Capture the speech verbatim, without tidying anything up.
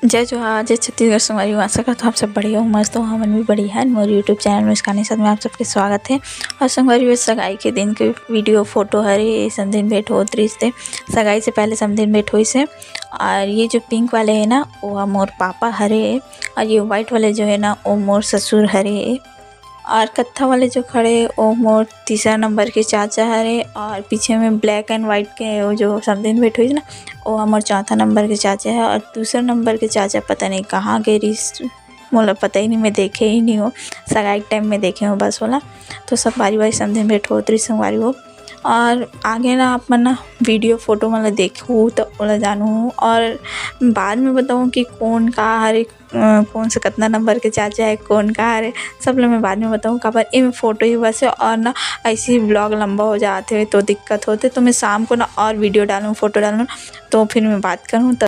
जय जोहार, जय छत्तीसगढ़ संगवारी हो। आशा करत हव आप सब बढ़िया हो, मस्त हो। हमन भी बढ़िया हन। मोर YouTube चैनल मुस्कानी साथ में आप सबके स्वागत हे। और संगवारी हो, सगाई के दिन के वीडियो फोटो हरे, समधिन भेंट होत रहिस ते। सगाई से पहले समधिन भेंट होइस हे। और ये जो पिंक वाले हे ना, वो ह मोर पापा हरे। और ये व्हाइट वाले जो हे ना, वो मोर ससुर हरे। और कत्था वाले जो खड़े, वो मोर तीसरा नंबर के चाचा हरे। और पीछे में ब्लैक एंड व्हाइट के वो जो समधिन भेंट होइस ना, वो हमर चौथा नंबर के चाचा हे। और दूसरा नंबर के चाचा पता नहीं कहाँ गे रहिस, मोला पता ही नहीं, मैं देखे ही नहीं हो। सगाई के टाइम में देखे हो बस ओला। तो सब बारी बारी समधिन भेंट होत रहिस संगवारी हो। और आगे ना आप मन ना वीडियो फोटो मन ला देखहू तो ओला जानहू। और बाद में बताऊँ कि कोन का हरे, अ, कोन से कतना नंबर के चाचा हे, कोन का हरे, सब ला मैं बाद में बताऊँ। काबर एमे फोटो ही बस हे और ना ऐसे ही व्लॉग लंबा हो जात हे तो दिक्कत होथे। तो मैं शाम को ना और वीडियो डालूँ, फोटो डालूँ, तो फिर मैं बात करूँ। तो